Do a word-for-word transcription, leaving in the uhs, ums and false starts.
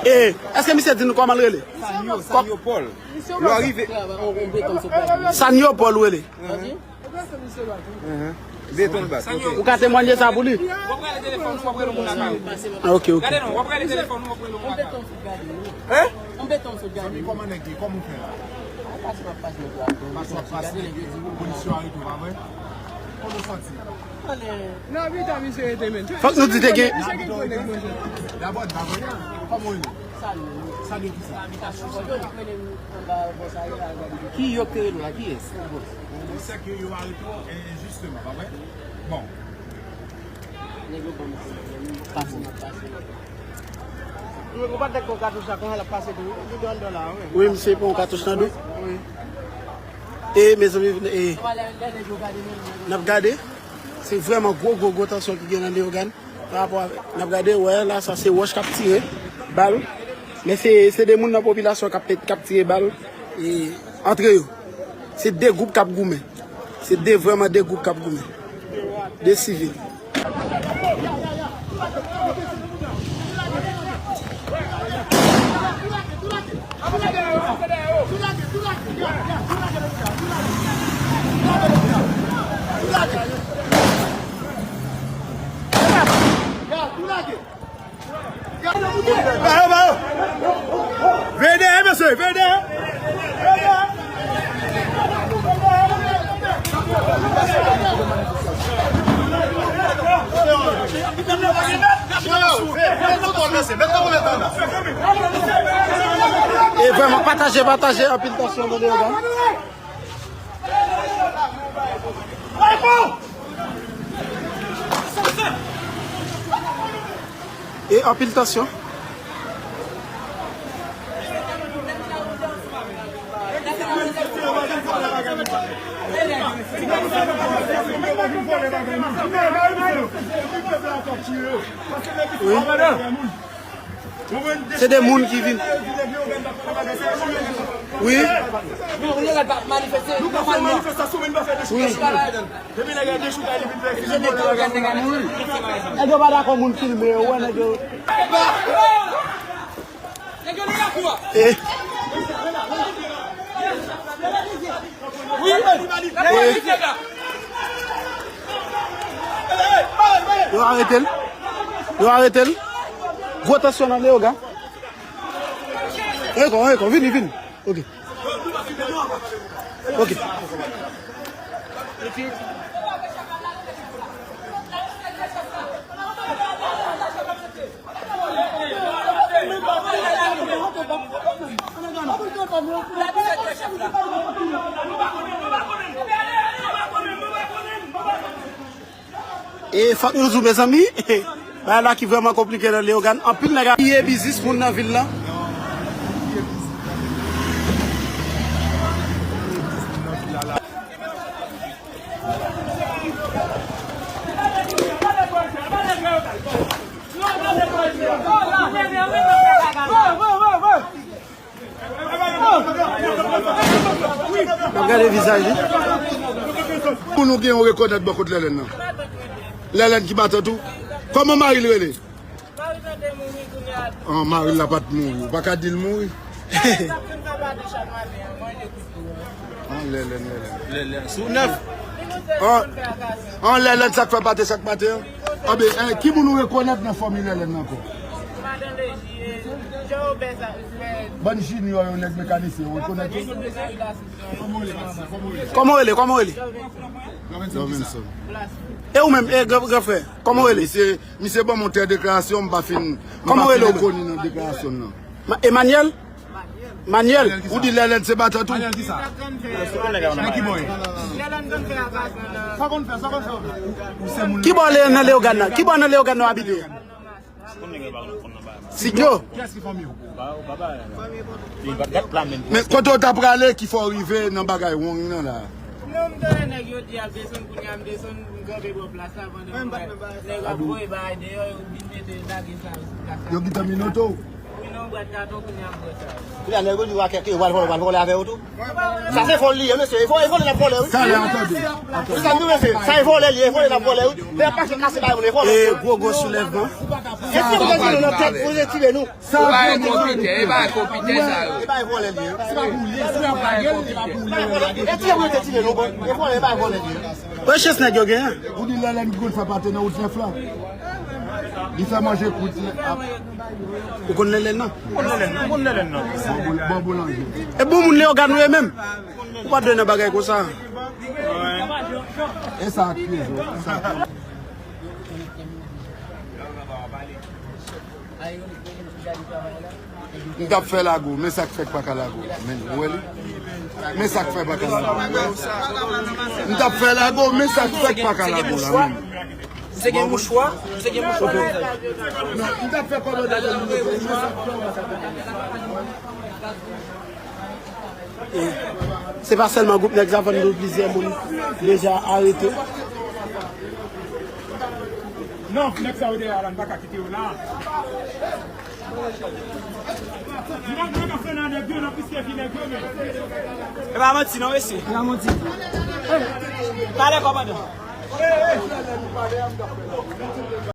E, èske misye di nou kòman l rele? Sanyo, Sanyo Paul. Lè w rive. Sanyo Paul rele. Beton bak, ok. Ou ka temwanye sa pou li? Ah, ok, ok. Hein? Kòman nèg ye? Kòman w fè la? Pase w ap pase. Polis yo arete w, pa vre? Kòman w santi? Fòk nou di te gen. Dabò, dabò, kòman w ye? Sanyo kisa? Ki yo k te rele w la? Kiyès? Se ke yo arete w enjisteman, pa vre? Bon. Ou pa t konn katouch la, konsa l ap pase tou. Li te anndan la, wi. Wi, misye pran katouch nan do. Wi. E, mezanmi, e, n ap gade. Se vrèman gwo, gwo, gwo tansyon ki gen nan Leyogàn. Pa rapò avèk, n ap gade, wè, la, sa se wòch k ap tire bal. Men se, se de moun nan popilasyon k ap, k ap tire bal, e, antre yo. Se de gwoup k ap goumen. Se de, vrèman de gwoup k ap goumen. De sivil. Ba yo, ba yo. Veye dèyè, mesye, veye dèyè. Veye dèyè. E vrèman, pataje, pataje, anpil tansyon nan Leyogàn. E anpil tansyon. Wi. Se de moun ki vin. Wi. Wi. Nèg yo pa dakò moun filme yo, wè nèg yo. Eh. Yo arete l. Yo arete l. Gwo tansyon nan Leyogàn. Ankò, ankò, vini, vini. Ok. Ok. E fòk nou di w, mezanmi, bagay la ki vrèman konplike nan Leyogàn. Anpil nèg ap piye biznis moun nan vil lan. N ap gade vizaj li. Pou nou gen yon rekonèt bò kot Lèlèn nan. Lèlèn ki batè tou. Kòman mari l rele? Mari tande mouri kounye a. An, mari l la pa t mouri. Ou pa ka di l mouri. Sa k fin fè pate chak maten an, manje kouto an. An, Lèlèn, Lèlèn. Lèlèn sou nèf. An, an, Lèlèn, sa k fè pate chak maten an? Anben, eh, ki moun ou rekonèt nan fanmi Lèlèn nan ankò? Madan Leji, eh, Jean Robert sa, eh, Bann Junior yo, nèg mekanisyen, ou rekonèt yo? Kòman w rele? Kòman w rele? Lovenson. E ou menm, e gran, gran frè, kòman w rele? Misye, misye ban m yon tè deklarasyon, m pa fin, m pa fin rekoni nan deklarasyon nan. Ma-, Emmanuel? Manuel, ou di Lèlèn se batè tou? Manuel ki sa? Nan ki bò ye? Sa konn fè, sa konn fè. Ou se moun. Ki bò le nan Leyogàn nan? Ki bò nan Leyogàn nan w abite? Sidyo. Kiyès ki fanmi w? Men kote w ta prale ki fè w rive nan bagay wong nan la? Non, m tande nèg yo di y ap desann, kounye a m desann, m kanpe bò plas la pandan nèg ap voye bagay deyò, yo vin mete lage sa yo sou plas la. Yo gentan minote w? Kounye a nèg yo di w a kèk yo pral vòlè, pral vòlè avè yo tou. Sa se vòl li ye, mesye. E vòlè, e vòlè n ap vòlè, wi. Sa lè, tande. Wi, sa nou, mesye. Sa e vòlè li ye, e vòlè n ap vòlè, wi. Lè pa se kase bay moun, e vòlè. E gwo gwo soulèvman. E si yo mete nou nan tèt pou yo tire nou? Sa e konpitè, e pa konpitè sa yo. E pa e vòlè li ye. Se pa pou li, se pa pou li, se pa pou li. E tire pou yo te tire nou, bon. E vòlè, e pa e vòlè li ye. Wè chans nèg yo genyen. Ou di lè lè m konn fè pate nan wout nèf la. Li fè manje kout nèf ap. Ou konn Lèlèn nan? Ou konn Lèlèn nan? Ou konn Lèlèn nan? Bon, bon, bon boulanje. E bon moun Leyogàn ou ye menm. Ou pa dwe nan bagay konsa. E sa ak pye zo, e sa ak pye zo. M t ap fè lago, men sa k fè k pa ka lago la, men ou wè li? Men sa k fè pa ka lago. M t ap fè lago, men sa k fè k pa ka lago la, men. Misye gen mouchwa, misye gen mouchwa nan zay. Non, m t ap fè kòmandan de nou. Se pa sèlman gwoup nèg sa, vann nou plizyè moun deja arete. Non, nèg sa yo deyò la, n pa ka kite yo la. Nèg yo nan fè nan nèg yo, nan piske vi nèg yo, men. E pa manti non, mesye. E pa manti. Pale kòmandan.